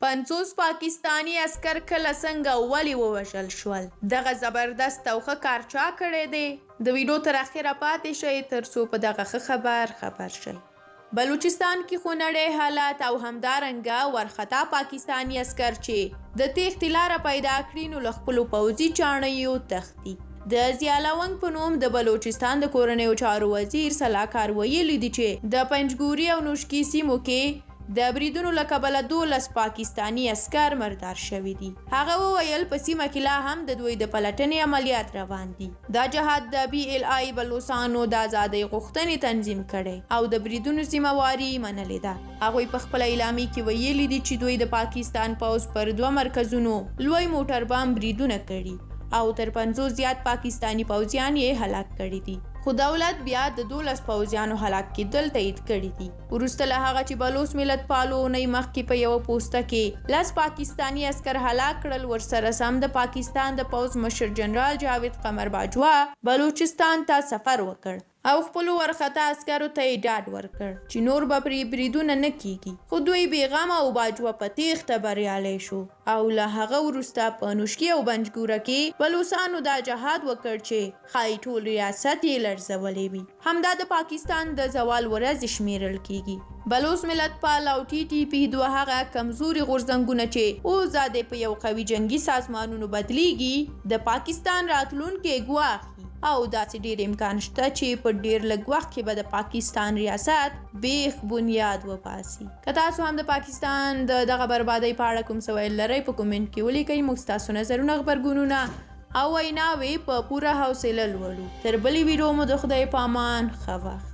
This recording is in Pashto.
50 پاکستاني عسکر کله، څنګه او ولې ووژل شول؟ دغه زبردست او ښه کار چا کړی دی؟ د ویډیو تر اخره پاتې شئ تر څو په دغه ښه خبر خبر شئ. بلوچستان کې خونړی حالت او همدارنګه ورخطا پاکستاني عسکر چې د تېښتې لاره پیدا کړي نو له خپلو پوځي چاڼیو تښتي. د ضیالونګ په نوم د بلوچستان د کورنیو چارو وزیر سلاکار ویلي دي چې د پنجګوري او نوشکي سیمو کې د بریدونو له کبله 12 پاکستاني عسکر مردار شوي دي. هغه وویل په سیمه کې لا هم د دوی د پلټنې عملیات روان دي. دا جهاد د بي ایل آی بلوڅانو د ازادۍ غوښتنې تنظیم کړی او د بریدونو ذمه واري منلې ده. هغوی په خپله اعلامیه کې ویلي دي چې دوی د پاکستان پوځ پر دوه مرکزونو لوی موټر بم بریدونه کړي او تر 50 زیات پاکستاني پوځیان یې هلاک کړي دي. خو دولت بیا د 12 پوځیانو هلاک کېدل تایید کړي دي. وروسته له هغه چې بلوڅ ملتپالو اونۍ مخکې په یوه پوسته کې 10 پاکستاني عسکر هلاک کړل، ورسره سم د پاکستان د پوځ مشر جنرال جاوید قمر باجوه بلوچستان ته سفر وکړ او خپلو ورخطا عسکرو ته یې ډاډ ورکړ چې نور به پرې بریدونه نه کیږي، خو دوی بې غمه او باجوه په تېښته بریالی شو او له هغه وروسته په نوشکي او بنجګوره کې بلوڅانو دا جهاد وکړ چې ښايي ټول ریاست یې لړزولی وي. همدا د پاکستان د زوال ورځې شمېرل کېږي. بلوڅ ملتپال او ټي ټي پي دوه هغه کمزوري غورځنګونه چې اوس دا دی په یو قوي جنګي سازمانونو بدلېږي، د پاکستان راتلونکی ګواښي او داسې ډېر امکان شته چې په ډېر لږ وخت کې به د پاکستان ریاست بیخ بنیاد وباسي. که تاسو هم د پاکستان د دغه بربادۍ په اړه کوم څه ویل لرئ، په کومنټ کې ولیکئ. موږ ستاسو نظرونه، غبرګونونه او ویناوې په پوره حوصله لولو. تر بلې ویډیو مو د خدای پامان، ښه وخت.